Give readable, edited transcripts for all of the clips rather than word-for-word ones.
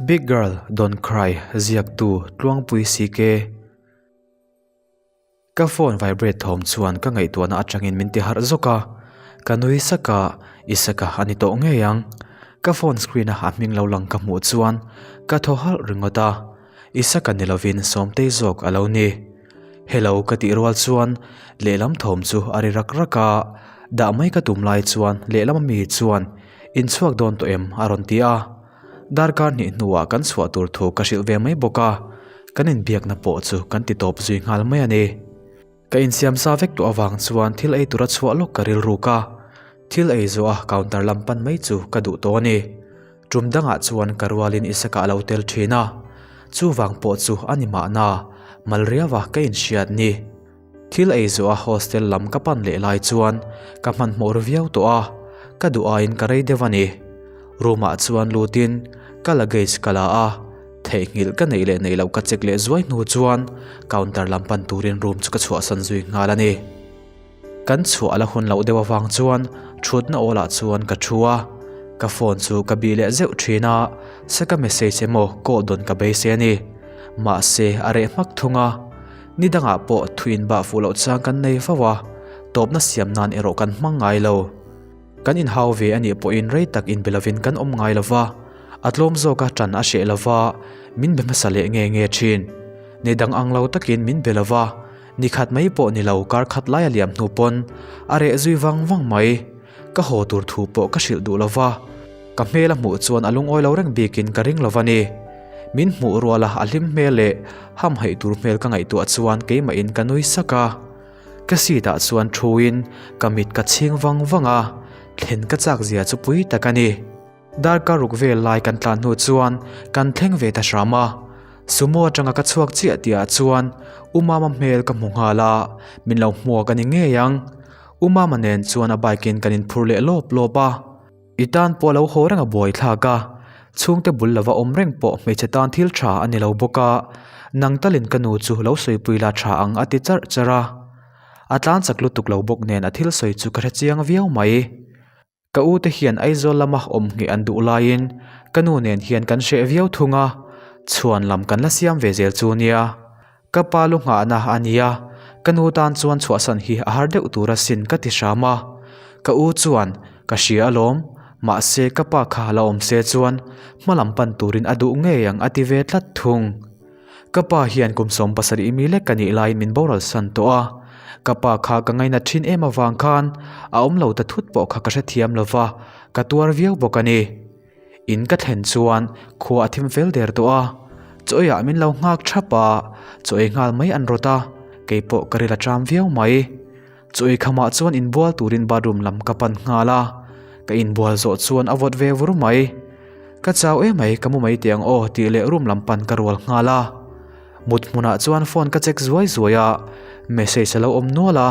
Big Girl Don't Cry ziaktu Tluangpui CK. Ka phone vibrate thawm chuan ka ngaihtuahna atangin min ti harh zawk a, ka nui sak a, Isaka a ni tawh ngei ang. Ka phone screen a a hming lo lang ka hmuh chuan ka thaw halh ringawt a, Isaka ni lovin Sawmtei zawk a lo ni. Hello ka tih rual chuan lehlam thawm chu a ri rak rak a, dah mai ka tum lai chuan lehlam ami chuan Inchhuak dawn tawh em? a rawn ti a. Darkar hnih hnuah kan chhuah tur thu ka hrilh ve mai bawk a, kan inbiakna pawh chu kan ti tawp zui nghal mai a ni. Ka insiam sa vek tawh avang chuan thil ei tura chhuah lawk ka rilruk a, thil ei zawh a counter lam pan mai chu ka duh tawh a ni. Tum dangah chuan ka rualin Isaka a lo tel thin a, chuvang pawh chu a ni mahna, mal riauva ka inhriat ni. Thil ei zawh a hostel lam ka pan leh lai chuan ka hmanhmawh ru viau tawh a, ka duh aiin ka rei deuh a ni. Room ah chuan lutin ka luggage ka la a, theihnghilh ka neih leh neih loh ka check leh zuai hnu chuan counter lam pan turin room chu ka chhuahsan zui nghal a ni. Kan chhuah a la hun loh deuh avang chuan thutna awl ah chuan ka thu a, ka phone chu ka bih leh zeuh thin a, saka message emaw call dawn ka beisei a ni. Mahse a reh hmak thung a. Ni dangah pawh thu inbah fuh loh chang kan nei fo a, tawpna siam nan erawh kan hmang ngai lo. Kan inhau ve a nih pawhin rei tak inbe lovin kan awm ngai lo va, a tlawm zawka ṭan a hreh lo va, min be hmasa leh nge nge ṭhin. Ni dang ang lo takin min be lo va, ni khat mai pawh ni lo kar khat lai a liam hnu pawn a reh zui vang vang mai. Ka haw tur thu pawh ka hrilh duh lo va. Ka hmel a hmuh chuan a lungawi lo reng bikin ka ring lo va ni. Min hmuh ruala a hlim hmel leh hamhaih tur hmel ka ngaihtuah chuan keimahin ka nui sak a. Ka seat ah chuan thuin ka mit ka chhing vang vang a, thlen ka chak zia chu pui tak a ni. Darkar ruk vel lai kan tlan hnu chuan kan thleng ve ta hram a. Sumo atanga ka chhuak chiah tihah chuan U Mama hmel ka hmu nghal a, min lo hmuak a ni ngei ang. U Mama nen chuan a bike in kan inphur leh lawp lawp a. I tan pawh lo haw reng a buai thlak a, chhungte bul lova awm reng pawh hmeichhe tan thil tha a ni lo bawk a, nang talin ka nu chu lo sawipui la tha ang a ti charh charh a. A tlan chak lutuk lo bawk nen a thil sawi chu ka hre chiang viau mai. Ka u te hian Aizawl lama awm ngheh an duh laiin ka nu nen hian kan hreh viau thung a, chhuan lam kan la siam ve zel chu nia. Ka pa lu nghahna a nia, ka nu tan chuan chhuahsan hi a har deuh tur asin ka ti hram a. Ka u chuan, Ka hria alawm, mahse ka pa kha la awm se chuan hma lam pan turin a duh ngei ang a ti ve tlat thung. Ka pa hian kum 70 mi lek ka nih laiin min boral san tawh a, ka pa kha ka ngainat thin em avang khan a awm lo ta thut pawh kha ka hrethiam lo va, ka tuar viau bawk a ni. In ka thlen chuan khua a thim fel der tawh a, chaw eiah min lo nghak thap a, chaw ei nghal mai an rawt a, keipawh ka ril a ṭam viau mai. Chaw ei khamah chuan inbual turin bathroom lam ka pan nghal a, ka inbual zawh chuan a vawt ve vur mai. Ka chau emai ka mu mai teh ang aw tih leh room lam pan ka rual nghal a. Mut hmunah chuan phone ka check zuai zuai a, message a lo awm nual a.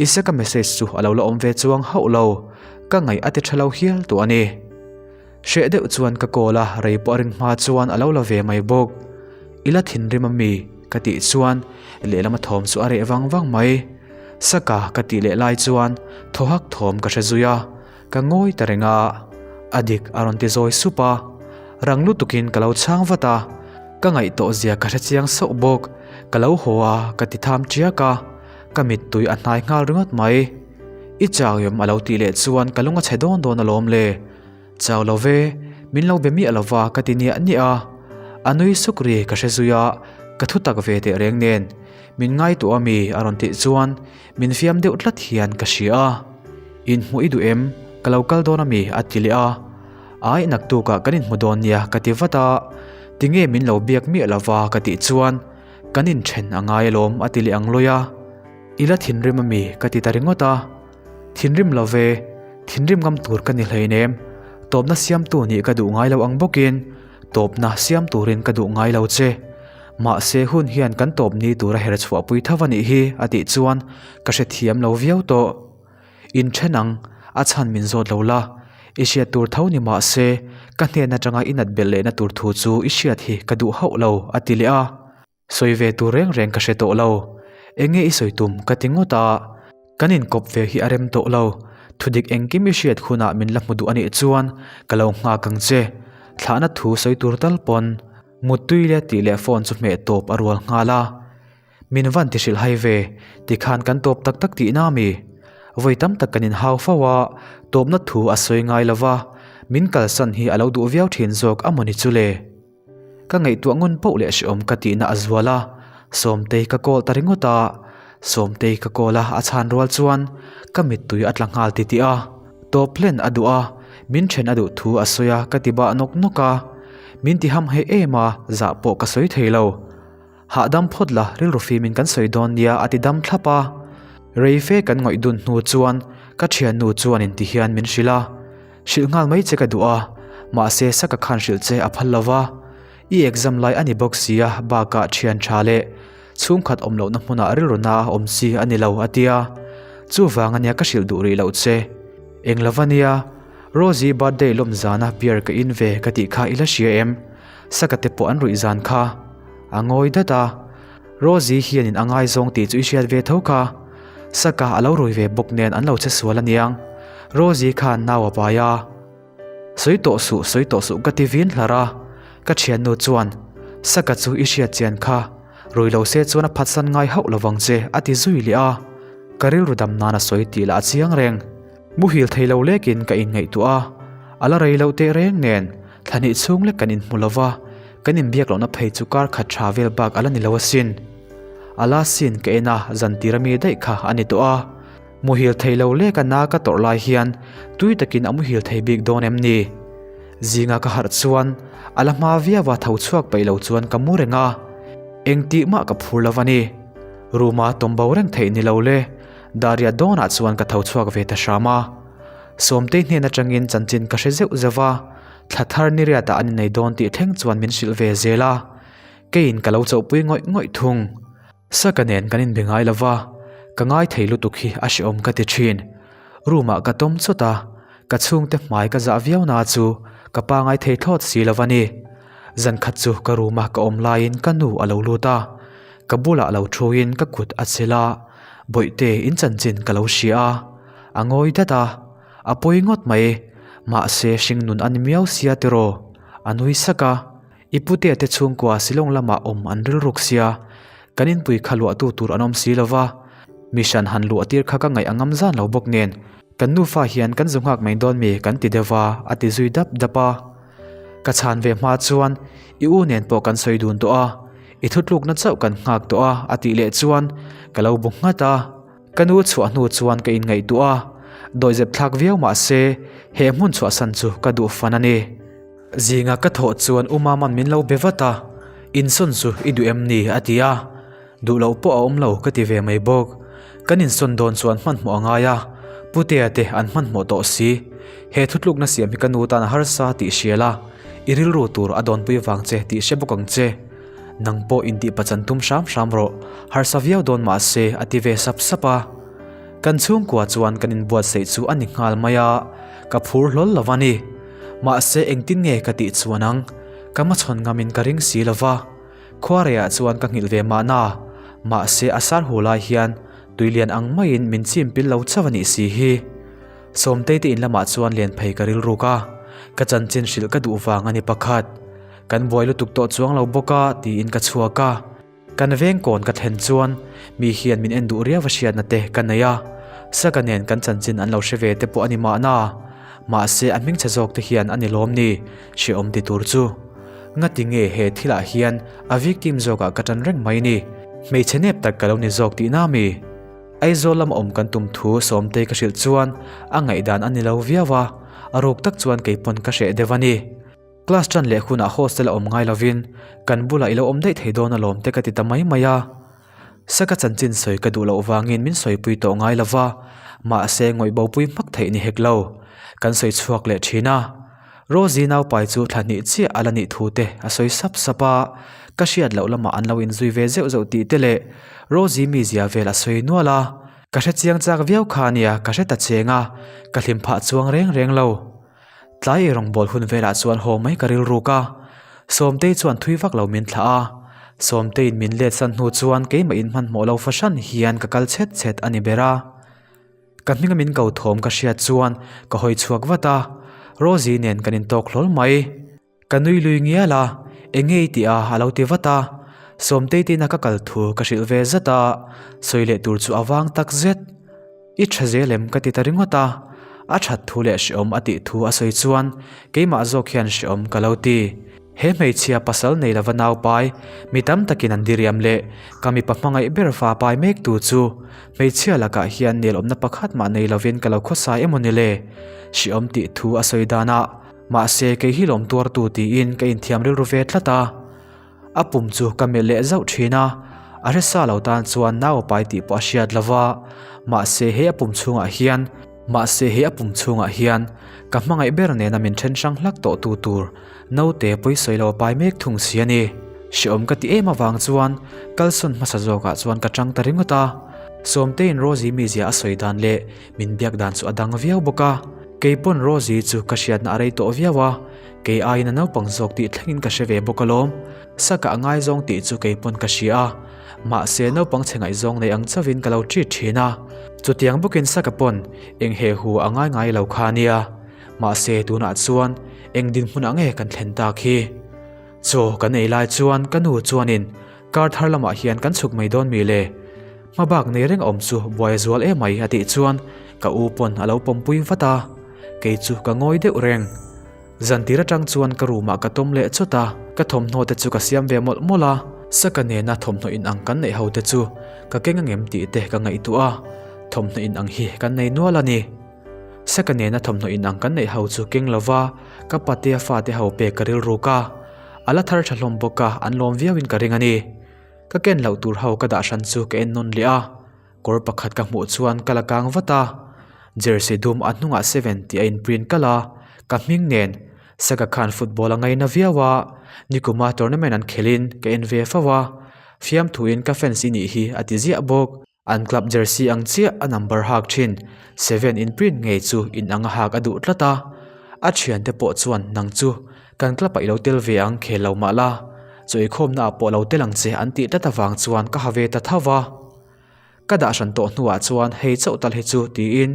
Isaka message chu a lo la awm ve chuang hauh lo, ka ngaih a ti tha lo hial tawh a ni. Hreh deuh chuan ka call a, rei pawh a rin hma chuan a lo la ve mai bawk. I la thinrim a mi? ka tih chuan lehlam a thawm chu a reh vang vang mai. Saka ka tih leh lai chuan thaw hak thawm ka hre zui a, ka ngawi ta reng a. A dik a rawn ti zawi sup a, rang lutukin ka lo chhang vat a, ka ngaih tawh zia ka hre chiang sauh bawk. Ka lo haw a, ka ti tham tiak a. Ka mittui a hnai nghal ringawt mai. I chau em a lo tih leh chuan ka lung a chhe dawn dawn alawm le. Chau lo ve, min lo be miah lo va ka ti niah niah a. A nui suk ri ka hre zui a, ka thu tak ve teh reng nen. Min ngaihtuah ami a rawn tih chuan min fiam deuh tlat hian ka hria a. Inhmuh i duh em? Ka lo kal dawn ami a ti leh a. Ai naktukah kan inhmu dawn nia ka ti vat a. Tinge min lo biak miah lo va ka tih chuan Kan inthen a ngai alawm a ti leh ang lawi a, I la thinrim a mi? ka ti ta ringawt a. Thinrim lo ve, thinrim ngam tur ka ni hleinem, tawpna siamtu nih ka duh ngai lo ang bawkin tawpna siam turin ka duh ngai lo che. Mahse hun hian kan tawp ni tura her chhuahpui tho a nih hi a tih chuan ka hrethiam lo viau tawh. Inthen ang, a chhan min zawt lo la. I hriat tur tho ni mah se, ka hnen atanga i nat belh lehna tur thu chu i hriat hi ka duh hauh lo, a ti leh a. Sawi ve tur reng reng ka hre tawh lo. Enge i sawi tum ka ti ngawt a. Kan inkawp ve hi a rem tawh lo. Thudik engkim i hriat hunah min la hmu duh a nih chuan ka lo nghak ang che. Thlahna thu sawi tur tal pawn Muttui le tih leh phone chu hmeh tawp a rual nghal a. Min van ti hrilh hai ve, tikhan kan tawp tak tak tihna mi? Vawi tam tak kan inhau fo a, tawpna thu a sawi ngai lo va, min kalsan hi a lo duh viau thin zawk a mawni chu le? Ka ngaihtuah ngun poh leh hrehawm ka tihna a zual a, Sawmtei ka call ta ringawt a, Sawmtei ka call a a chhan rual chuan ka mittui a tla nghal titih a, tawp hlen a duh a, min then a duh thu a sawi a ka ti bah nawk nawk a, min ti ham hei em a, zah pawh ka sawi thei lo. Hahdam phawt la, rilru fimin kan sawi dawn nia a ti dam thlap a. Rei fe kan ngawih dun hnu chuan ka thiannu chuanin ti hian min hrilh a, Hrilh nghal mai che ka duh a, mahse Saka khan hrilh che a phal lo va. I exam lai a ni bawk sia, bakah thian tha leh chhungkhat awm lohna hmunah rilru na a awm chi a ni lo a tia. Chuvang ania ka hrilh duh rih loh che. Eng lova nia, Rosie birthday lawm zana beer ka in ve ka tih kha i la hria em? Saka te pawh an ruih zan kha. A ngawi dat a, Rosie hianin a ngaizawng tih chu i hriat ve tho kha. Saka a lo rui ve bawk nen an lo che sual aniang. Rosie khan nau a pai a. Sawi tawh suh, sawi tawh suh ka ti vin hlar a. Ka thiannu chuan, Saka chu i hriat chian kha. Rui lo se chuan a phatsan ngai hauh lovang che a ti zui leh a. Ka rilru dam nan a sawi tih lah a chiang reng. Muhil thei lo lekin ka inngaihtuah a, a la rei loh teh reng nen thla hnih chhung lek kan inhmu lo va, kan inbiak lohna phei chu kar khat tha vel bak a la ni lo asin. A la sin ka en a, zan tir ami daih kha a ni tawh a. Muhil thei lo leka na ka tawrh lai hian tui takin a muhil thei bik dawn em ni? Zinga ka harh chuan a la hma viau a tho chhuak peih lo chuan ka mu reng a, engtih mah ka phur lo a ni. Room-a tawm bo reng theih ni lo le. Daria dawnah chuan ka tho chhuak ve ta hram a. Sawmtei hnen atangin chanchin ka hre zeuh zeuh a, thla thar ni riatah an innei dawn tih thleng chuan min hrilh ve zel a. Keiin ka lo chauhpui ngawih ngawih thung. Saka nen kan inbe ngai lo va, ka ngai thei lutuk hi a hrehawm ka ti thin. Room-ah ka tawm chawt a, ka chhungte hmai ka zah viau na chu ka pangai thei thlawt si lo a ni. Zan khat chu ka room-a ka awm laiin ka nu a lo lut a, ka bulah lo thuin ka kut a chelh a. Bawihte in chanchin ka lo hria a, a ngawi dat a, a pawi ngawt mai, mahse hringnun a ni miau sia tiraw? A nui sak a, i putea te chhungkua Shillong lamah awm an rilruk sia, kan inpui kha luahtu tur an awm si lo va, mi hran han luah tir kha ka ngaih a ngam zan lo bawk nen, kan nufa hian kan zu nghak mai dawn mi kan ti deuh va a ti zui dap dap a. Ka chhan ve hma chuan i u nen pawh kan sawi dun tawh a, I thutlukna chauh kan nghak tawh a, a tih leh chuan ka lo bu nghat a. Ka nu chhuah hnu chuan ka inngaihtuah a, dawihzep thlak viau mah se he hmun chhuahsan chu ka duh fan a ni. Zinga ka thawh chuan U Mama'n min lo be vat a, Insawn chu i duh em ni? a ti a, Duh loh pawh a awm lo ka ti ve mai bawk. Kan insawn dawn chuan hmanhmawh a ngai a, Putea te an hmanhmawh tawh si. He thutlukna siam hi ka nu tan a harsa tih hria la, i rilru tur a dawnpui vang che tih hre bawk ang che. Nang pawh intih pachan tum hram hram rawh, harsa viau dawn mah se a ti ve sap sap a. Kan chhungkua chuan kan inbuatsaih chu a ni nghal mai a, ka phur hlawl lo a ni. Mahse engtin nge ka tih chuan ang, ka hmachhawn ngamin ka ring si lo va. Khuareiah chuan ka nghilh ve mahna, mahse a sar hu lai hian tuilian ang maiin min chim pil lo chauh a nih si hi. Sawmtei te in lamah chuan len phei ka rilruk a, ka chanchin hrilh ka duh vang a ni pakhat. Kan buai lutuk tawh chuang lo bawk a tiin ka chhuak a. Kan veng kawn ka thlen chuan mi hian min en duh riau a hriatna te ka nei a, Saka nen kan chanchin an lo hre ve te pawh a ni mahna. Mahse a hmingchhe zawk te hian a ni lawm ni hrehawm ti tur chu. Ngati nge he thilah hian a victim zawkah ka tan reng mai ni? Hmeichhe nep tak ka lo ni zawk tihna mi? Aizawl lama awm kan tum thu Sawmtei ka hrilh chuan a ngaihdan a ni lo viau a, a ruk tak chuan keipawn ka hreh deuh a ni. Class ṭan leh hunah hostel a awm ngai lovin kan bulah i lo awm daih thei dawn alawm te ka ti ta mai mai a. Saka chanchin sawi ka duh loh vangin min sawipui tawh ngai lo va, mahse ngawih bopui hmak theih ni hek lo. Kan sawi chhuak leh ṭhin a. Rosie naupai chu thla hnih chiah a la nih thu te a sawi sap sap a, ka hriat loh lamah an lo inzui ve zeuh zeuh tih te leh Rosie mizia vel a sawi nual a. Ka hre chiang chak viau kha nia ka hre ta cheng a, ka hlim phah chuang reng reng lo. Tlai ei rawngbawl hun velah chuan haw mai ka rilruk a, Sawmtei chuan thui vak lo min thlah a, Sawmteiin min let san hnu chuan keimah in hmanhmawh lo fahran hian ka kal chhet chhet a ni ber a. Ka hminga min ko thawm ka hriat chuan ka hawi chhuak vat a, Rosie nen kan intawk hlawl mai. Ka nui lui ngial a, Eng nge i tih a? a lo ti vat a. Sawmtei tina ka kal thu ka hrilh ve zat a, sawi leh tur chu a vang tak zet. I tha zel em? ka ti ta ringawt a. A that thu leh hreawm a tih thu a sawi chuan keimah zawk hian hreawm ka lo ti. He hmeichhia pasal nei lova naupai, mi tam takin an diriam leh ka mipa hmangaih ber fa pai mek tu chu hmeichhia lakah hian nelawmna pakhat mah nei lovin ka lo khawsai emaw ni le? Hreawm tih thu a sawi danah mahse kei hi lawm tuartu tiin ka inthiam rilru ve tlat a. A pum chu ka melh leh zauh thin a, a hresa lo tan chuan nau a pai tih pawh a hriat lo va, mahse he a pum chhungah hian, mahse he a pum chhungah hian ka hmangaih ber nena min then hrang hlak tawh tu tur naute pawisawi lo a pai mek thung si a ni. Hrehawm ka ti em avang chuan kalsawn hmasa zawkah chuan ka tang ta ringawt a, Sawmteiin Rosie mizia a sawi dan leh min biak dan chu a dang viau bawk a, keipawn Rosie chu ka hriatna a rei tawh viau a, Kei aiin a naupang zawk tih thlengin ka hre ve bawk alawm. Saka a ngaizawng tih chu kei pawn ka hria a, mahse naupang chhe ngaihzawng nei ang chauhin ka lo treat thin a. Chutiang bawkin Saka pawn eng he hu a ngai ngai lo kha ania. Mahse tunah chuan eng dinhmunah nge kan thlen tak hi? Chaw kan ei lai chuan ka nu chuanin kar thar lamah hian kan chhuk mai dawn mi le? Hmabak nei reng awm chu buai a zual emai a tih chuan ka u pawn a lo pawmpui vat a, kei chu ka ngawi deuh reng. Zantir atang chuan ka room ah ka tawm leh chawt a, ka thawmhnaw te chu ka siam ve mawlh mawlh a, Saka nena thawmhnaw in ang kan neih ho te chu ka keng angem tih te ka ngaihtuah a, thawmhnaw in ang hi kan nei nual a ni. Saka nena thawmhnaw in ang kan neih ho chu keng lova ka patea fate ho pek ka rilruk a, a la thar tha hlawm bawk a, an lawm viau in ka ring a ni. Ka ken loh tur ho ka dah hran chu ka en nawn leh a, Kawr pakhat ka hmuh chuan ka la kang vat a, jersey dum a hnungah seven tih a inprint kalh a, ka hming nen Saka khan football a ngaina viau a, nikuma tournament an khelhin ka en ve fo a, fiamthuin ka fans i nih hi a ti ziah bawk. An club jersey ang chiah a number hak thin seven inprint ngei chu inang a hak a duh tlat a, a thiante pawh chuan nang chu kan club ah i lo tel ve ang khel lo mah la, chawikhawmna ah pawh lo tel ang che an tih tlat avang chuan ka ha ve ta tho va. Ka dah hran tawh hnuah chuan hei chauh tal hi chu tiin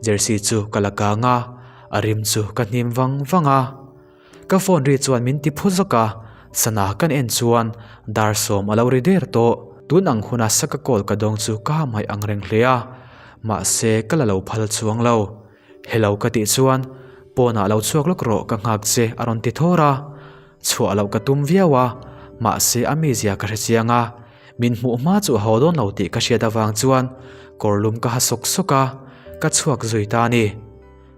jersey chu ka la kang a, a rim chu ka hnim vang vang a. Ka phone ri chuan min ti phu zawk a, sana kan en chuan dar sawm a lo ri der tawh. Tun ang huna saka call ka dawng chu ka hmai ang reng hle a, mahse ka la lo phal chuang lo. Hello ka tih chuan pawnah lo chhuak lawk rawh ka nghak che a rawn ti thawr a. Chhuah loh ka tum viau a, mahse a mizia ka hre chiang a, min hmuh hma chu a haw dawn lo tih ka hriat avang chuan kawr lum ka ha sawk sawk a, ka chhuak zui ta a ni.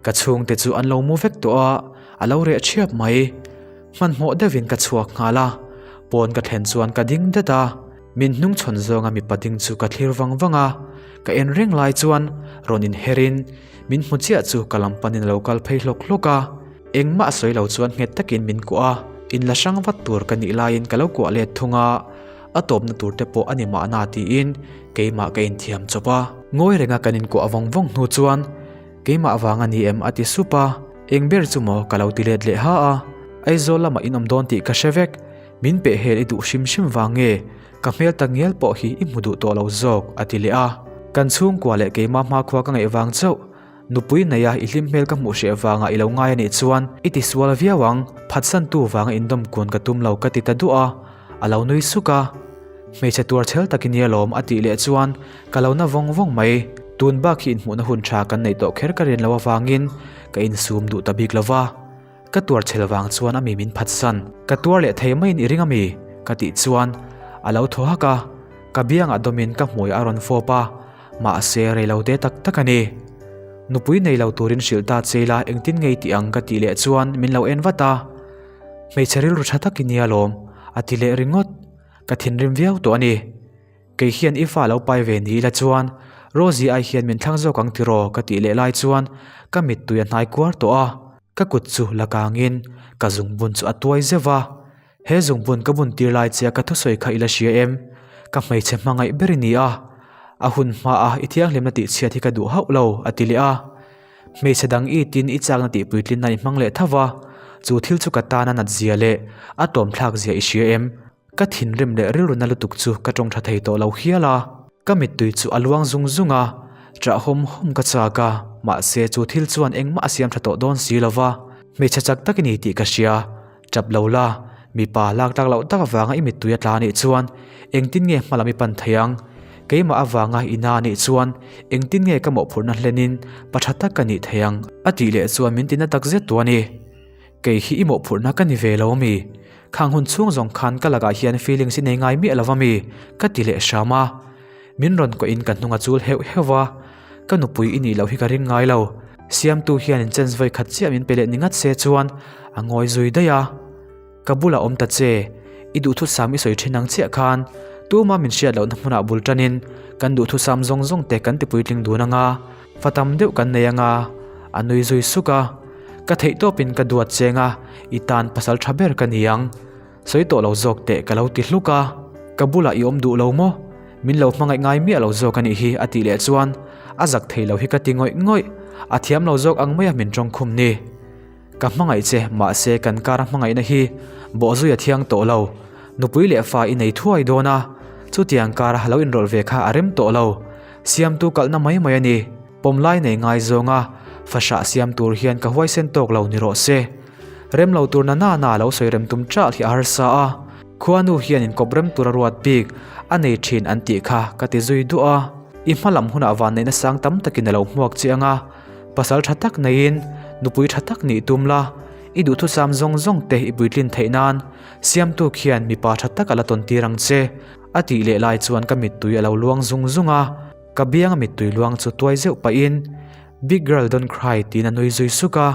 Ka chhungte chu an lo mu vek tawh a, a lo reh ṭhiap mai. Hmanhmawh deuhin ka chhuak nghal a, pawn ka thlen chuan ka ding det a, min hnungchhawn zawnga mipa ding chu ka thlir vang vang a, ka en reng lai chuan rawn inherin min hmu chiah chu ka lam panin a lo kal phei hlawk hlawk a. Engmah a sawi lo chuan nghet takin min kuah a, in la hrang vat tur ka nih laiin ka lo kuah let thung a, a tawpna tur te pawh a ni mahna tiin keimah ka inthiam chawp a. Ngawi renga kan inkuah vawng vawng hnu chuan keimah vang a ni em a ti sup a, eng ber chu maw ka lo ti let leh ha a, Aizawl lamah in awm dawn tih ka hre vek, min peh hel i duh hrim hrim vang nge ka hmel tak ngial pawh hi i hmu duh tawh lo zawk a ti leh a, kan chhungkua leh keimah hmakhua ka ngaih vang chauh Nupui neia i hlim hmel ka hmuh hreh vanga i lo ngai a nih chuan i ti sual viau ang, phatsantu vanga indawm kun ka tum lo ka ti ta duah a, a lo nui suk a. Hmeichhe tuar chhel tak i nia lawm a tih leh chuan ka lo na vawng vawng mai. Tun bak hi inhmuhna hun tha kan neih tawh kher ka rian loh avangin ka insum duh ta bik lo va. Ka tuar chhel vang chuan a mi min phatsan. Ka tuar leh thei maiin i ring a mi? Ka tih chuan a lo thaw hak a, ka biangah dawmin ka hmui a rawn fawp a, mahse rei lo te tak tak a ni. Nupui nei lo turin hrilh ta che ila engtin ngei tih ang ka tih leh chuan min lo en vat a, Hmeichhe rilru tha tak i nia lawm a ti leh ringawt, ka thinrim viau tawh a ni. Kei hian i fa lo pai ve ni ila chuan Rosie ai hian min thlang zawk ang tiraw ka tih leh lai chuan ka mittui a hnai kuar tawh a, ka kut chu la kangin ka zungbun chu a tuai zeuh va. He zungbun ka bun tir lai che a ka thusawi kha i la hria em? Ka hmeichhe hmangaih ber i ni a, a hun hmaah i thianghlimna tihchhiat hi ka duh hauh lo a ti leh a. Hmeichhe dang i tin i chakna tih puitlinna i hmang leh tho va, chu thil chu ka tana nat zia leh a tlawmthlak zia i hria em? Ka thinrim leh rilru na lutuk chu ka tawng tha thei tawh lo hial a, ka mittui chu a luang zung zung a, ṭah hawm hawm ka chak a, mahse chu thil chuan engmah a siam tha tawh dawn si lo va, hmeichhe chak tak i ni tih ka hria. Tap lo la, mipa lak tlak loh tak avanga i mittui a tla anih chuan engtin nge hma lam i pan thei ang? Keimah avanga i na anih chuan engtin nge ka mawhphurhna hlenin pa tha tak ka nih thei ang? A tih leh chuan min tina tak zet tu a ni. Kei hi i mawhphurhna ka ni ve lo ami? Khang hun chhung zawng khan ka lakah hian feelings i nei ngai miah lo ami? Ka ti leh hram a. Min rawn kawhin ka hnung a chul heuh heuh va, ka nupui i nih loh hi ka ring ngai lo. Siamtu hian in chance vawi khat chiah min pe leh ni ngat se chuan a ngawi zui daih a. Ka bulah awm ta che, i duhthusam i sawi thin ang chiah khan tuma min hriat lohna hmunah bul tanin kan duhthusam zawng zawng te kan ti puitling dun anga, fa tam deuh kan nei anga, a nui zui suk a. Ka theihtawpin ka duat cheng a, i tan pasal tha ber ka ni ang. Sawi tawh lo zawk teh ka lo ti hluk a, ka bulah i awm duh lo maw? Min lo hmangaih ngai miah lo zawk a nih hi a tih leh chuan a zak thei lo hi ka ti ngawih ngawih, a thiam lo zawk ang maia min tawngkhum ni. Ka hmangaih che mahse kan kara hmangaihna hi bawhzui a thiang tawh lo, nupui leh fa i nei thuai dawn a, chutiang kara lo inrawlh ve kha a rem tawh lo, siamtu kalhna mai mai a ni. Pawmlai nei ngai zawnga fahrah siam tur hian ka huaisen tawk lo ni rawh se. Rem lo tur na na na lo sawi rem tum ṭah hi a harsa a, khuanu hian inkawp rem tura ruat bik a nei ṭhin an tih kha ka ti zui duah a. I hma lam hunah vanneihna sang tam takin a lo hmuak che ang a, pasal ṭha tak neiin nupui ṭha tak nih tum la, i duhthusam zawng zawng te i puitlin theih nan siamtu khian mipa ṭha tak a la tawn tir ang che, a tih leh lai chuan ka mittui a lo luang zung zung a. Ka bianga mittui luang chu tuai zeuh pahin Big girl don't cry tiin a nui zui suk a,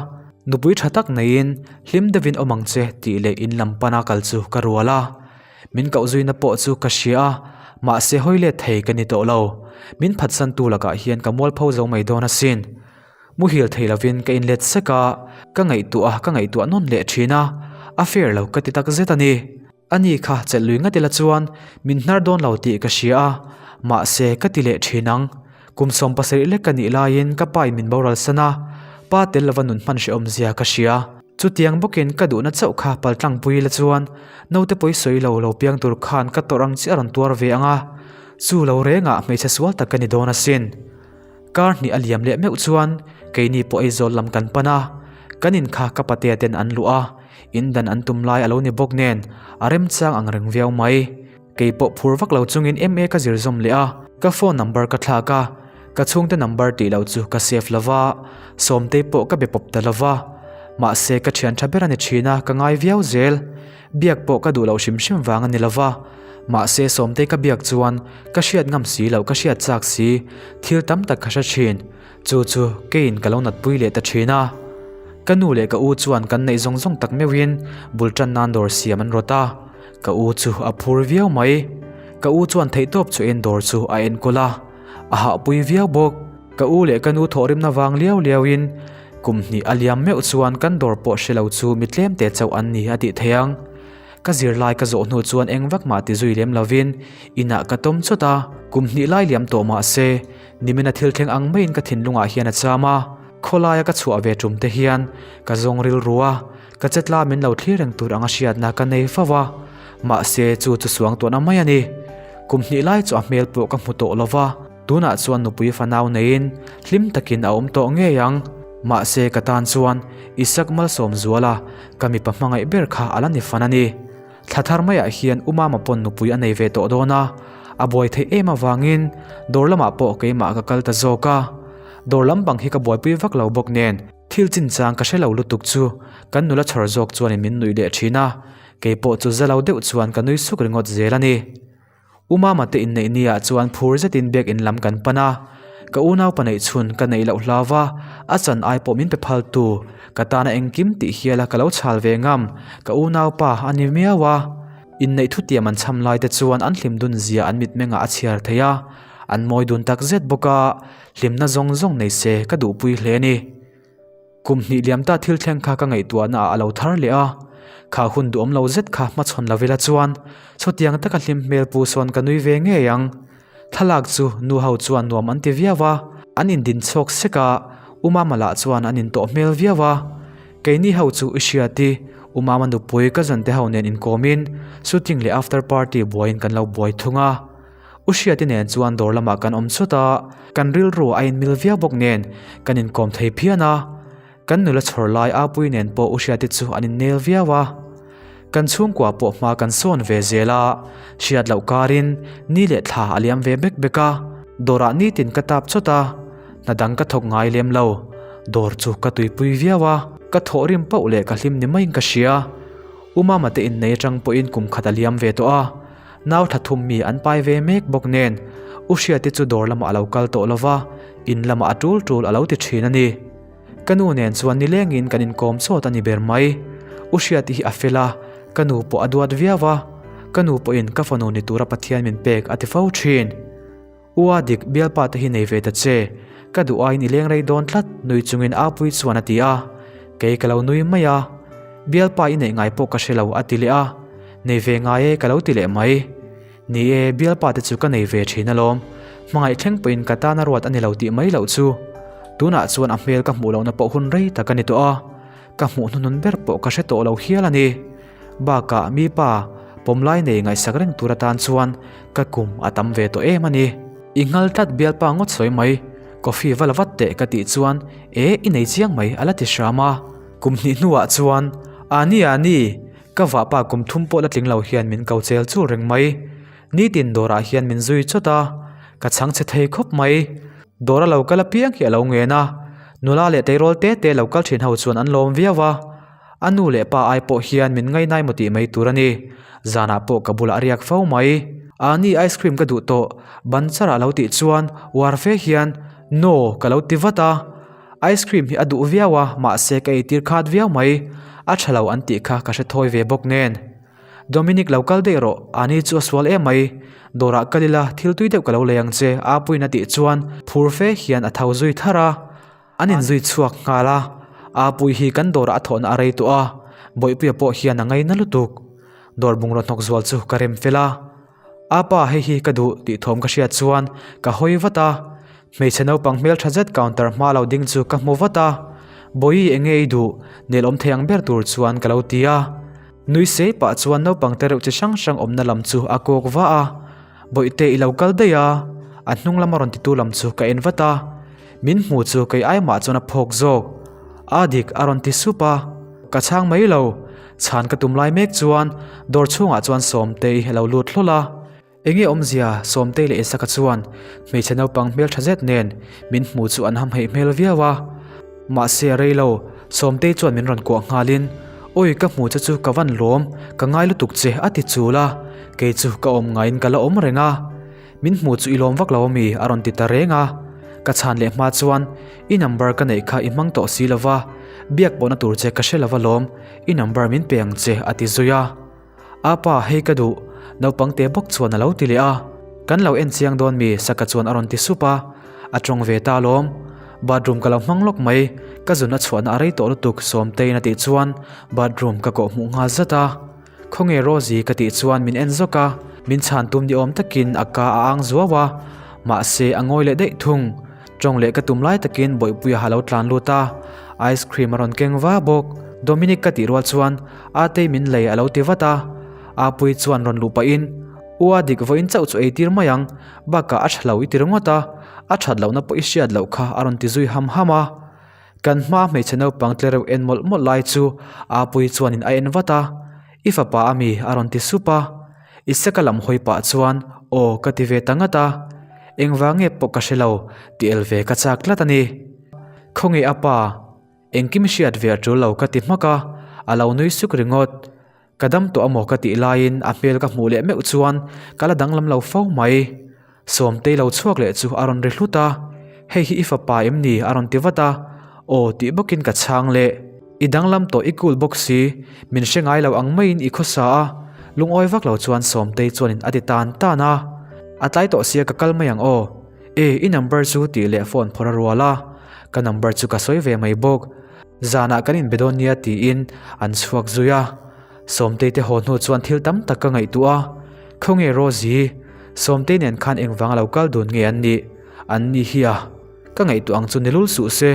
nupui tha tak neiin hlim deuhin awm ang che tih leh in lam pana kal chu ka rual a. Min koh zuina pawh chu ka hria a, mahse hawi let thei ka ni tawh lo. Min phatsantu lakah hian ka mualpho zo mai dawn asin. Muhil thei lovin ka inlet sek a, ka ngaihtuah a ka ngaihtuah nawn leh thin a, a fair lo ka ti takzet a ni. Ani kha chelh lui ngat ila chuan min hnar dawn lo tih ka hria a, mahse ka ti leh thin ang. Kum 70 lek ka nih laiin ka pa in min boral san a, pa tel lova nun hman hrehawm zia ka hria. Chutiang bawkin ka duhna chauh kha paltlangpui ila chuan naute pawi sawi lo lo piang tur khan ka tawrh ang chiah a rawn tuar ve ang a, chu lo rengah hmeichhe sual tak ka ni dawn asin. Kar hnih a liam leh meuh chuan keini pawh Aizawl lam kan pan a, kan in kha ka patea ten an luh a, in dan an tum lai a lo ni bawk nen a remchang ang reng viau mai. Kei pawh phur vak lo chungin MA ka zir zawm leh a, ka phone number ka thlak a, ka chhungte number tih loh chu ka save lo va, Sawmtei pawh ka be pawp ta lo va. Mahse ka thian tha ber a ni thin a, ka ngai viau zel. Biak pawh ka duh loh hrim hrim vang a ni lo va, mahse Sawmtei ka biak chuan ka hriat ngam si loh ka hriat chak si, thil tam tak ka hre thin, chu chu keiin ka lo natpui leh ta thin a. Ka nu leh ka u chuan kan neih zawng zawng tak meuhin bul tan nan dawr siam an rawt a, ka u chu a phur viau mai. Ka u chuan theihtawp chu en dawr chu a enkawl a, a hahpui viau bawk. Ka u leh ka nu thawhrimna vang liau liauin kum hnih a liam meuh chuan kan dawr pawh hre lo chu mi tlem te chauh an ni a tih theih ang. Ka zirlai ka zawh hnu chuan eng vak mah ti zui lem lovin inah ka tawm chawt a, kum hnih lai liam tawh mah se nimina thil thleng ang maiin ka thinlungah hian a cham a, khawlaia ka chhuah ve tum te hian ka zawng rilru a, ka chetla min lo thlir reng tur anga hriatna ka nei fo a, mahse chu chu suangtuahna mai a ni. Kum hnih lai chu a hmel pawh ka hmu tawh lova. Tunah chuan nupui fanau neiin hlim takin a awm tawh ngei ang. Mahse ka tan chuan Isak Malsawmzuala ka mipa hmangaih ber kha a la ni fan a ni. Thla thar maiah hian U Mama pawn nupui a nei ve tawh dawn a, a buai theih em avangin dawr lamah pawh keimah ka kal ta zawk a. Dawr lam bang hi ka buaipui vak lo bawk nen thil chinchang ka hre lo lutuk chu kan nula chhawr zawk chuanin min nuih leh thin a, keipawh chu za lo deuh chuan ka nui suk ringawt zel a ni. U Mama te inneih ni ah chuan phur zetin biak in lam kan pan a, ka unaupa neih chhun ka neih loh hlau va, a chan ai pawh min pe phal tu, ka tana engkim tih hiala ka lo chhal ve ngam, ka unaupa a ni miau a. Inneih thutiam an chham lai te chuan an hlim dun zia an mitmengah a chhiar thei a, an mawi dun tak zet bawk a, hlimna zawng zawng nei se ka duhpui hle a ni. Kum hnih liam ta thil thleng kha ka ngaihtuahna ah a lo thar leh a, kha hun duhawm lo zet kha hmachhawn lo ila chuan chutiang taka hlim hmel pu sawn ka nui ve ngei ang. Thlalak chu nu ho chuan nuam an ti viau a, an indin chhawk sek a, U Mama lah chuan an intawh hmel viau a. Keini ho chu i hriat i, U Mama nupui ka zante ho nen inkawmin shooting leh after party buaiin kan lo buai thung a. U Hriati nen chuan dawr lamah kan awm chawt a, kan rilru a inmil viau bawk nen kan inkawm thei phian a. Kan nula chhawr lai Apuii nen pawh U Hriati chu an innel viau a. Kan chhungkua pawh hma kan sawn ve zel a, hriat loh karin ni leh thla a liam ve bek bek a, dawrah nitin ka tap chawt a, hna dang ka thawk ngai lem lo. Dawr chu ka tuipui viau a, ka thawh rim pauh leh ka hlim ni maiin ka hria. U Mama te innei atang pawhin kum khat a liam ve tawh a, nau thla thum mi an pai ve mek bawk nen, U Hriati chu dawr lamah a lo kal tawh lo va, in lamah a tul tul a lo ti thin a ni. Ka nu nen chuan nilengin kan inkawm chawt a ni ber mai. U Hriati hi a fel a, ka nu pawh a duat viau a, ka nu pawhin ka fanu ni tura Pathian min pek a ti fo thin. U a dik, bialpa te hi nei ve ta che, ka duh aiin i leng rei dawn tlat nui chungin Apuii chuan a ti a, kei ka lo nui mai a. Bialpa i neih ngai pawh ka hre lo a ti leh a, nei ve ngai e ka lo ti leh mai. Ni e, bialpa te chu ka nei ve thin alawm, hmangaih thleng pawhin ka tana ruat a ni lo tih mai loh chu. Tunah chuan a hmel ka hmuh lohna pawh hun rei tak a ni tawh a, ka hmuh hnuhnun ber pawh ka hre tawh lo hial a ni. Bakah mi pa pawmlai nei ngaihsak reng tur atan chuan ka kum a tam ve tawh em a ni. I nghal tlat bialpa ngawt sawi mai, coffee va la vat teh ka tih chuan e i nei chiang mai a la ti hram a. Kum hnih hnuah chuan, Ani ani, Ka vahpa kum thum pawh la tling lo hian min ko chel chul reng mai. Nitin dawrah hian min zui chawt a, ka chhang chhe thei khawp mai. Dawr a lo kal apiang hi a lo ngen a, nula leh tleirawl te te lo kal thin ho chuan an lawm viau a. A nu leh pa ai pawh hian min ngainai maw tih mai tur a ni. Zanah pawh ka bulah a riak fo mai. Ani ice cream ka duh tawh, ban char ah lo tih chuan uar fe hian No ka lo ti vat a. Ice cream hi a duh viau a, mahse ka eitir khat viau mai. A tha lo an tih kha ka hre thawi ve bawk nen. Dominic lo kal daih rawh, ani chu a sual em mai. Dawrah kal ila, thil tui deuh ka lo lei ang che, Apuiin a tih chuan phur fe hian a tho zui thar a. An inzui chhuak nghal a, Apui hi kan dawrah a thawhna a rei tawh a, Bawihpuia pawh hian a ngaina lutuk. Dawr bungraw hnawk zual chu ka rem fel a. Apa hei hi ka duh tih thawm ka hriat chuan ka hawi vat a, hmeichhe naupang hmeltha zet counter hma lo ding chu ka hmu vat a, Bawihi enge i duh nel awm thei ang ber tur chuan ka lo ti a, nui sei pah chuan naupang te reuh chi hrang hrang awmna lam chu a kawk va a, Bawihte i lo kal daih a, a hnung lama rawn titu lam chu ka en vat a, min hmu chu kei ai mah chuan a phawk zawk, a dik a rawn ti sup a, ka chhang mai lo. Chhan ka tum lai mek chuan dawr chhungah chuan Sawmtei a lo lut hlawl a. Enge awmzia Sawmtei leh Isaka chuan hmeichhe naupang hmeltha zet nen min hmu chu an hamhaih hmel viau a. Mahse a rei lo, Sawmtei chuan min rawn kuah nghalin, Awi ka hmu che chu ka van lawm, ka ngai lutuk che a ti chul a. Kei chu ka awm ngaiin ka la awm reng a. Min hmu chu i lawm vak lo ami? a rawn ti ta reng a. Ka chhan leh hma chuan, I number ka neih kha i hmang tawh si lova, biak pawhna tur che ka hre lova lawm, i number min pe ang che a ti zui a. Apa, hei ka duh, naupang te bawk chuan a lo ti leh a. Kan lo en chiang dawn mi? Saka chuan a rawn ti sup a. A tawng ve ta alawm. Bathroom ka lo hmang lawk mai, ka zun a chhuahna a rei tawh lutuk Sawmteiin a tih chuan bathroom ka kawh hmuh nghal zat a. Khawnge Rosie ka tih chuan min en zawk a, min chhan tum ni awm takin a ka a ang zuau a, mahse a ngawi leh daih thung. Tawng leh ka tum lai takin Bawihpuia ha lo tlan lut a, ice cream a rawn keng va bawk. Dominic ka tih rual chuan Atei min lei a lo ti vat a, Apuii chuan rawn luh pahin, U a dik vawiin chauh chu ei tir mai ang, bakah a tha lo i ti ringawt a, a that lohna pawh i hriat loh kha a rawn ti zui ham ham a. Kan hma hmeichhe naupang tle reuh en mawlh mawlh lai chu Apuii chuanin a en vat a, I fapa a mi? a rawn ti sup a. Isaka lam hawi pah chuan aw ka ti ve ta ngat a, engvang nge pawh ka hre lo, ti el ve ka chak tlat a ni. Khawnge a pa? Engkim hriat ve a tul lo ka ti hmak a, a lo nui suk ringawt. Ka dam tawh amaw ka tih laiin a hmel ka hmuh leh meuh chuan ka la danglam lo fo mai. Sawmtei lo chhuak leh chu a rawn ri hlut a, Hei hi i fapa em ni? a rawn ti vat a, Aw tih bawkin ka chhang leh. I danglam tawh i cool bawk si, min hre ngai lo ang maiin i khawsa a, lungawi vak lo chuan Sawmtei chuanin a ti tan tan a. A tlai tawh sia ka kal mai ang aw. E, i number chu tih leh phone phawrh a rual a, ka number chu ka sawi ve mai bawk. Zanah kan inbe dawn nia tiin an chhuak zui a. Sawmtei te haw hnu chuan thil tam tak ka ngaihtuah a, Khawnge Rosie? Sawmtei nen khan engvanga lo kal dun nge an nih? An ni hi a, ka ngaihtuah ang chu ni lul suh se.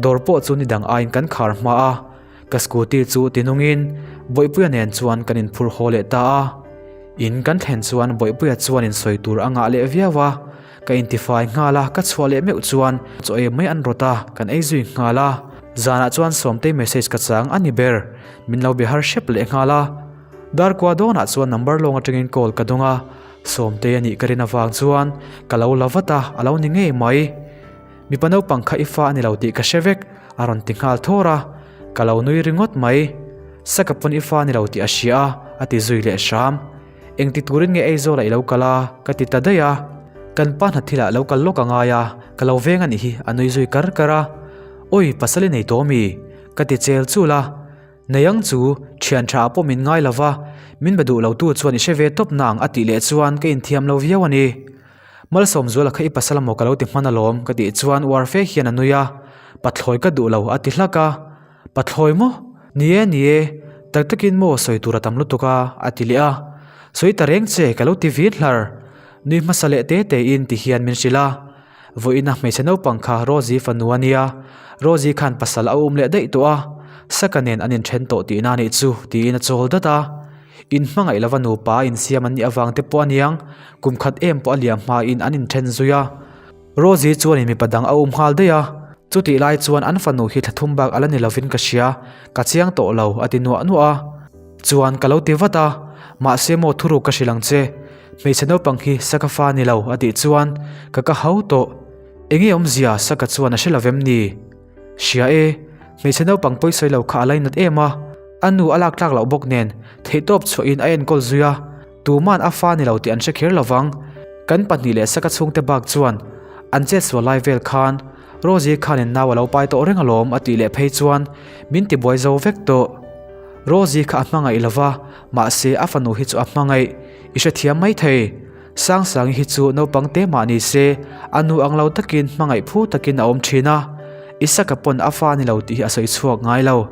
Dawr pawh chu ni dang aiin kan khar hma a, ka scooty chu tinungin Bawihpuia nen chuan kan inphur haw leh ta a. In kan thlen chuan Bawihpuia chuan insawi tur a ngah leh viau a, Ka intifai nghal a, ka chhuah leh meuh chuan chaw ei mai an rawt a, kan ei zui nghal a. Zanah chuan Sawmtei message ka chang a ni ber, min lo be har hrep leh nghal a. Darkua dawnah chuan number lawng atangin call ka dawng a, Sawmtei a nih ka rin avang chuan ka lo la vat a, a lo ni ngei mai. Mipa naupang kha i fa a ni lo tih ka hre vek, a rawn ti nghal thawr a, ka lo nui ringawt mai. Saka pawn i fa a ni lo tih a hria a, a ti zui leh hram. Engti turin nge Aizawl ah i lo kal a? ka ti ta daih a. Kan pa hna thilah lo kal lawk a ngai a, ka lo veng a nih hi, a nui zui kar kar a. Awi, pasal i nei tawh mi? ka ti chel chul a. Nei ang chu, thian tha ah pawh min ngai lo va, min be duh lo tu chuan i hre ve tawp nang a tih leh chuan ka inthiam lo viau a ni. Malsawmzuala kha i pasal amaw ka lo ti hman alawm ka tih chuan uar fe hian a nui a, Pathlawi ka duh lo a ti hlak a. Pathlawi maw? Ni e, ni e, tak takin maw sawi tur a tam lutuk a a ti leh a. Sawi ta reng che ka lo ti vin hlar. Nui hmasa leh te te in ti hian min hrilh a. Vawiina hmeichhe naupang kha Rosie fanu a nia, Rosie khan pasal a um leh daih tawh a, Saka nen an inthen tawh tihna a nih chu tiin a chawl dat a. In hmangaih lova nupa a insiam an nih avang te pawh a niang, kum khat em pawh a liam hmain an inthen zui a. Rosie chuanin mipa dang a um nghal daih a, chutih lai chuan an fanu hi thla thum bak a la ni lovin ka hria, ka chiang tawh lo a ti nuah nuah a. Chuan ka lo ti vat a, mahse maw thuruk ka hrilh ang che, hmeichhe naupang hi Saka fa ni lo a tih chuan ka ka hau tawh. Enge awmzia Saka chuan a hre lo vem ni? Hria e, hmeichhe naupang pawi sawi lo kha a lainat em a, a nu a lak tlak loh bawk nen theihtawp chhuahin a enkawl zui a, tuman a fa ni lo tih an hre kher lovang. Kan pahnih leh Saka chhungte bak chuan an chetsual lai vel khan Rosie khanin nau a lo pai tawh reng alawm a tih leh phei chuan min tibuai zo vek tawh. Rosie kha a hmangaih lova, mahse a fanu hi chu a hmangaih. I hrethiam mai thei. Sangsangi hi chu naupang te mah ni se, a nu ang lo takin hmangaih phu takin a awm thin a. Isaka pawn a fa a ni lo tih hi a sawi chhuak ngai lo.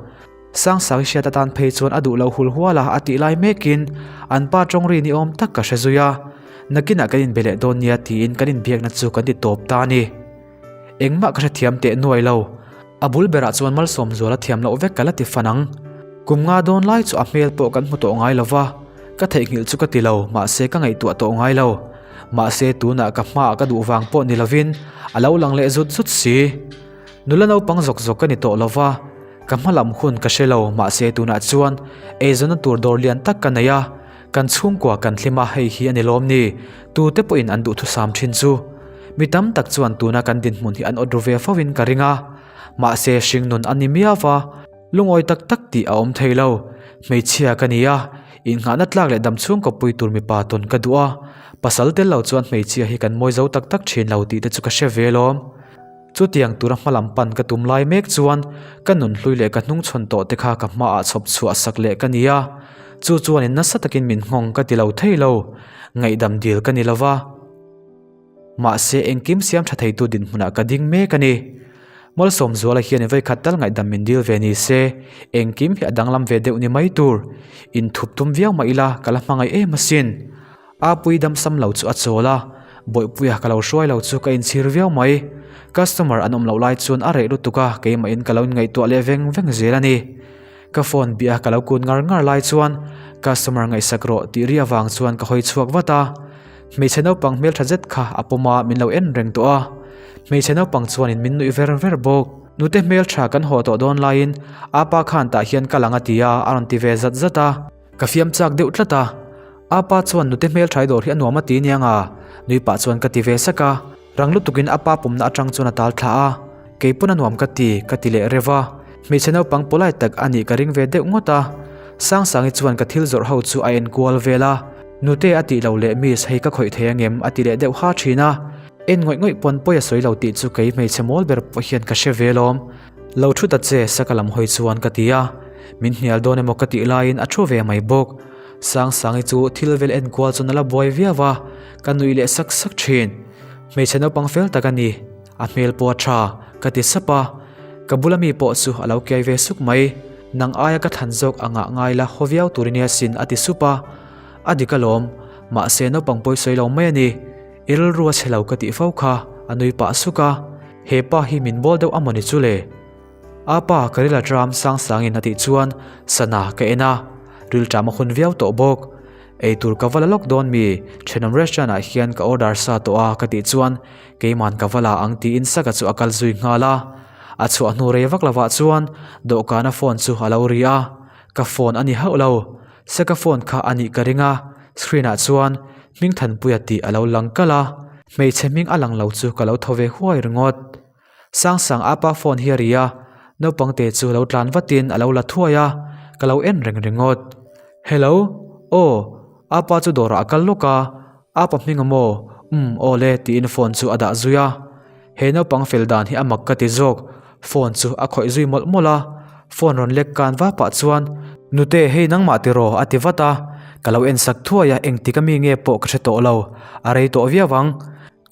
Sangsangi hriat atan phei chuan a duh lo hul hual a, a tih lai mekin an pa tawng ri ni awm tak ka hre zui a. Nakinah kan inbe leh dawn nia tiin kan inbiakna chu kan ti tawp ta a ni. Engmah ka hrethiam teh nuai lo. A bul berah chuan Malsawmzuala thiam loh vek ka la ti fan ang. Kum nga dawn lai chu a hmel pawh kan hmu tawh ngai lo va, ka theihnghilh chu ka ti lo, mahse ka ngaihtuah tawh ngai lo. Mahse tunah ka hmaah ka duh vang pawh ni lovin a lo lang leh zut zut si. Nula naupang zawk zawk ka ni tawh lo va, ka hma lam hun ka hre lo, mahse tunah chuan eizawnna tur dawr lian tak ka nei a, Kan chhungkua kan hlim a, hei hi a ni lawm ni? Tute pawhin an duhthusam thin chu. Mi tam tak chuan tuna kan dinhmun hi an awt ru ve fo in ka ring a. Mahse hringnun a ni miau va, lungawi tak tak tih a awm thei lo. Hmeichhia ka ni a, innghahna tlak leh dam chhungkaw pui tur mipa tawn ka duh a. Pasal tel lo chuan hmeichhia hi kan mawi zo tak tak thin lo tih te chu ka hre ve lawm. Chutiang tura hmalam pan ka tum lai mek chuan ka nunhlui leh ka hnungchhawn tawh te kha ka hmaah chhawp chhuah sak leh ka ni a, chu chuanin nasa takin min nghawng ka ti lo thei lo, ngaihdam dil ka ni lova. Mahse engkim siam tha theitu dinhmunah ka ding mek a ni. Malsawmzuala hian vawikhat tal ngaihdam min dil ve ni se, engkim hi a danglam ve deuh ni mai tur. Inthup tum viau mah ila ka la hmangaih em asin. Apui damsam lo chu a chawl a, Bawihpuia ka lo hruai lo chu ka inchhir viau mai. Customer an awm loh lai chuan a reh lutuk a, keimahin ka lo inngaihtuah leh veng veng zel a ni. Ka phone bih a ka lo kun ngar ngar lai chuan customer ngaihsak rawh tih ri avang chuan ka hawi chhuak vat a. Hmeichhe naupang hmeltha zet kha a pawm a, min lo en reng tawh a. Hmeichhe naupang chuanin min nuih ver ver bawk. Nute hmeltha kan haw tawh dawn laiin apa khan tah hian kal ang a ti a, a rawn ti ve zat zat a. Ka fiam chak deuh tlat a, Apa chuan nute hmelṭhai dawr hi a nuam a ti nia nga? Nui pah chuan ka ti ve sak a, rang lutukin a pa pumna aṭang chuan a tal thla a, kei pawn a nuam ka ti, ka ti leh reuh a, hmeichhe naupang polite tak a nih ka ring ve deuh ngawt a, Sangsangi chuan ka thil zawrh ho chu a en kual vel a, nute a tih lo leh miss hei ka khawih thei angem a ti leh deuh ha ṭhin a, en ngawih ngawih pawn pawi a sawi lo tih chu kei hmeichhe mawl ber pawh hian ka hre ve lawm. Lo thu ta che Saka lam hawi chuan ka ti a, min hnial dawn emaw ka tih laiin a thu ve mai bawk. Sangsangi chu thil vel enkual chuan a la buai viau a, ka nuih leh sak sak thin. Hmeichhe naupang fel tak a ni, a hmel pawh a tha, ka ti sap a. Ka bula mi pawh chu a lo kiai ve suk mai. Nang aia ka thlan zawk angah ngai la haw viau tur i nia sin a ti sup a. A dik alawm, mahse naupang pawi sawi lo mai a ni. I rilru a chhe lo ka tih fo kha, a nui pah suk a. He pa hi min bawl deuh a mawni chu le? A pa ka ril a tram sang sangin a tih chuan sana ka en a, ril tram a hun viau tawh bawk. Eitur ka va la lawk dawn mi, thenawm restaurant ah hian ka order sa tawh a ka tih chuan keiman ka va la ang tiin Saka chu a kal zui nghal a. A chhuah hnu rei vak lovah chuan dawhkana phone chu a lo ri a, ka phone a ni hauh lo. Seka phone kha a nih ka ring a, screen ah chuan Hmingthanpuia tih a lo lang kalh a, hmeichhe hming a lang lo chu ka lo thaw ve huai ringawt. Sangsang apa phone hi a ri a, naupang te chu lo tlan vatin a lo la thuai a, ka lo en reng ringawt. Hello, aw, apa chu dawrah a kal lawk a, apa hming a maw? Umm, aw le tiin phone chu a dah zui a. He naupang fel dan hi a mak ka ti zawk, phone chu a khawih zui mawlh mawlh a, phone rawn lek kan va pah chuan, Nute hei nangmah tiraw a ti vat a, ka lo en sak thuai a, engtik ami nge pawh ka hre tawh lo, a rei tawh viau ang.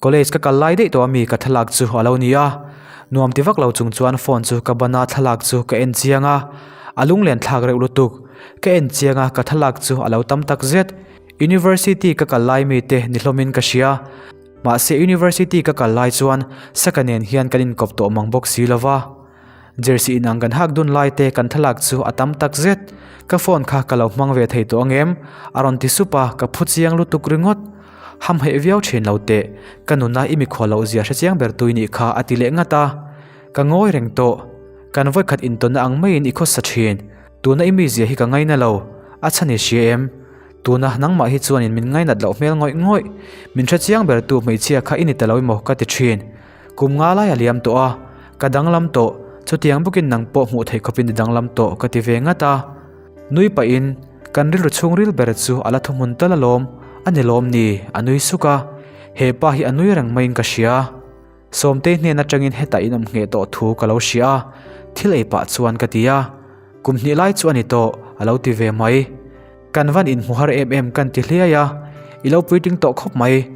College ka kal lai daih tawh ami ka thlalak chu a lo ni a, nuam ti vak lo chung chuan phone chu ka ban a thlalak chu ka en chiang a, a lunglen thlak reuh lutuk. Ka en chiang a ka thlalak chu a lo tam tak zet. University ka kal lai mi te ni hlawmin ka hria. Mahse University ka kal lai chuan Saka nen hian kan inkawp tawh mang bawk si lo va. Jersey inang kan hak dun lai te kan thlalak chu a tam tak zet. Ka phone kha ka lo hmang ve thei tawh ang em? A rawn ti sup a, ka phu chiang lutuk ringawt. Ham heih viau thin lo teh, ka nuna i mikhual loh zia hre chiang ber tui nih kha a ti leh ngat a. Ka ngawi reng tawh. Kan vawikhat intawnna ang maiin i khawsa thin. Tuna i mizia hi ka ngaina lo. A chhan i hria em? Tuna nangmah hi chuanin min ngainat loh hmel ngawih ngawih. Min hre chiang ber tu hmeichhia kha i ni ta lo emaw ka ti thin. Kum nga lai a liam tawh a, ka danglam tawh, chutiang bawkin nang pawh hmuh theih khawpin i danglam tawh ka ti ve ngat a. Nui pahin, kan rilru chhungril ber chu a la thuhmun tal alawm, a ni lawm ni, a nui suk a. He pa hi a nui reng maiin ka hria. Sawmtei hnen atangin hetah in awm ngheh tawh thu ka lo hria a, thil ei pah chuan ka ti a. Kum hnih lai chu a ni tawh, a lo ti ve mai. Kan van inhmu har em em kan ti hliai a, i lo puitling tawh khawp mai.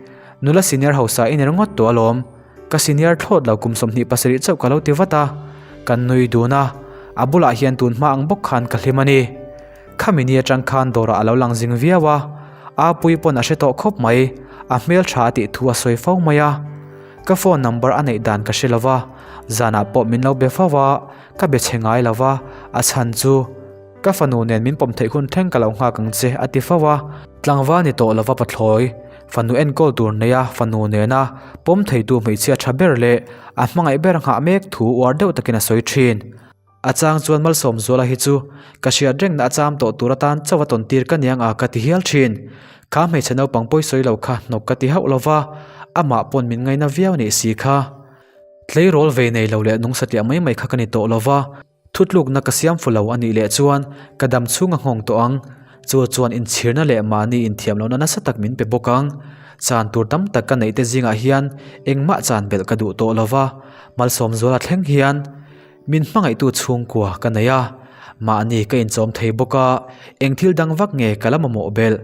Nula senior hausa i ni ringawt tawh alawm. Ka senior thlawt lo kum 27 chauh ka lo ti vat a, kan nui dun a, a bulah hian tun hma ang bawk khan ka hlim a ni. Khami ni atang khan dawrah a lo lang zing viau a, Apuii pawn a hre tawh khawp mai, a hmel tha a tih thu a sawi fo mai a. Ka phone number a neih dan ka hre lo va, zanah pawh min lo be fo a, ka be chhe ngai lo va, a chhan chu. Ka fanu nen min pawm theih hun thleng ka lo nghak ang che a ti fo a. Tlangval ni tawh lova pathlawi, fanu enkawl tur neia fanu nena pawm theitu hmeichhia tha ber leh a hmangaih ber nghah mek thu uar deuh takin a sawi thin. A chang chuan Malsawmzuala hi chu ka hriat rengna a cham tawh tur atan chauh a tawn tir ka niang a ka ti hial thin. Kha hmeichhe naupang pawi sawi lo kha hnawk ka ti hauh lova, amah pawn min ngaina viau nih si kha. Tleirawl vei nei lo leh nung satliah mai mai kha ka ni tawh lova. Thutlukna ka siam fu lo a nih leh chuan ka dam chhung a nghawng tawh ang. Chu chuan inchhirna leh mahni inthiam lohna nasa tak min pe bawk ang. Chan tur tam tak ka neih te zingah hian engmah chan belh ka duh tawh lo va, Malsawmzuala thleng hian min hmangaihtu chhungkua ka nei a, mahni ka inchawm thei bawk a, eng thil dang vak nge ka la mamawh belh.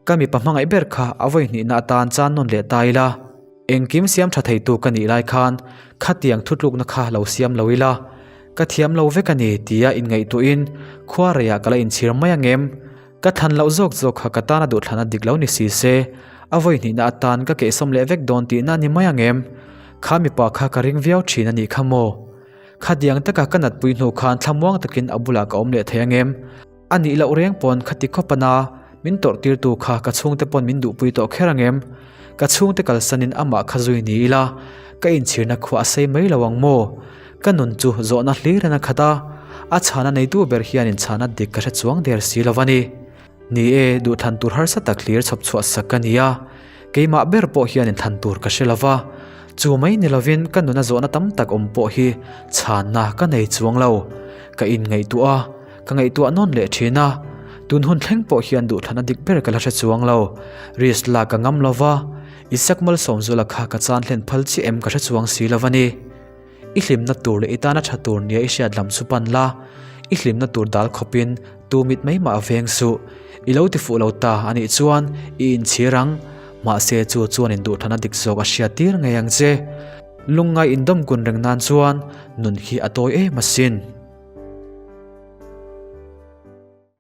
Ka mipa hmangaih ber kha a vawi hnihna atan chan nawn leh ta ila. Engkim siam tha theitu ka nih lai khan khatiang thutlukna kha lo siam lo ila, ka thiam lo vek a ni tia inngaihtuahin khua reiah ka la inchhir mai ang em? Ka thlan loh zawk zawk kha ka tana duhthlana dik lo ni si se, a vawi hnihna atan ka kehsawm leh vek dawn tihna a ni mai ang em? Kha mipa kha ka ring viau thin a nih kha maw? Khatiang taka ka natpui hnu khan thlamuang takin a bulah ka awm leh thei ang em? A nih loh reng pawn khati khawp a na, min tawrh tirtu kha ka chhungte pawn min duhpui tawh kher ang em? Ka chhungte kalsanin amah kha zui ni ila, ka inchhirna khua a sei mai lo ang maw? Ka nun chu zawhna hlir in a khat a, a chhana neitu ber hian inchhana dik ka hre chuang der si lo a ni. Ni e, duhthlan tur harsa tak hlir chhawp chhuah sak ka ni a, keimah ber pawh hian inthlan tur ka hre lo va, chu mai ni lovin ka nuna zawhna tam tak awm pawh hi chhanna ka nei chuang lo. Ka inngaihtuah a. Ka ngaihtuah nawn leh thin a, tun hun thleng pawh hian duhthlana dik ber ka la hre chuang lo. Risk lak ka ngam lo va, Isaac Malsawmzuala kha ka chan hlen phal chiah em ka hre chuang si lo a ni. I hlimna tur leh i tana tha tur nia i hriat lam chu pan la, i hlimna tur dal khawpin tu mit mai mah veng suh. I lo ti fuh lo ta a nih chuan i inchhir ang, mahse chu chuan in duhthlana dik zawk a hriat tir ngei ang che. Lungngai indawm kun reng nan chuan nun hi a tawi em asin.